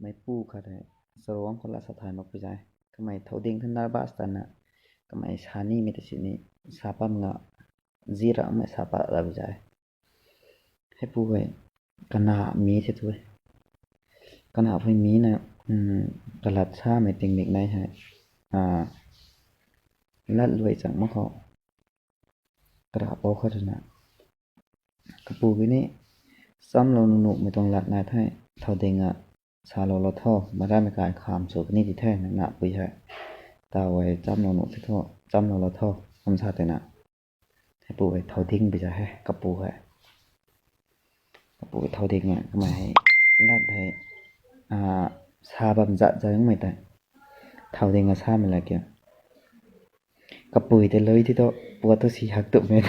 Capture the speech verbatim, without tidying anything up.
meipu khat hei charuangc khou lat sa thay makpui zai. Kamei thow ding the nervous tana. Kamei sa nimei ta sini sa pam nga zira mei sa pat ra bi zai. Heipu hei kana mi the tu. Kana pui mi na, kalat samei tingmik nai hei. Lat luai chang mak khou. Kara pou khat rui na. Kapu ki ni, chamlou nuh nuhmei tuang lat nai the, thow ding a, salou lou tho, marammei kai kham sw puni di the, nang napui hei. Taw hei chamlou nuh the tho, chamlou lou tho, kum sa tei na. Heipu hei thow ding bi za he, kapu hei. Kapu hei thow ding e, kamei hei, lat hei, sa bam zat zat mei tei. Thow ding a samei la kia. Kapui tei lui ti thu, pua thu si hak tumei.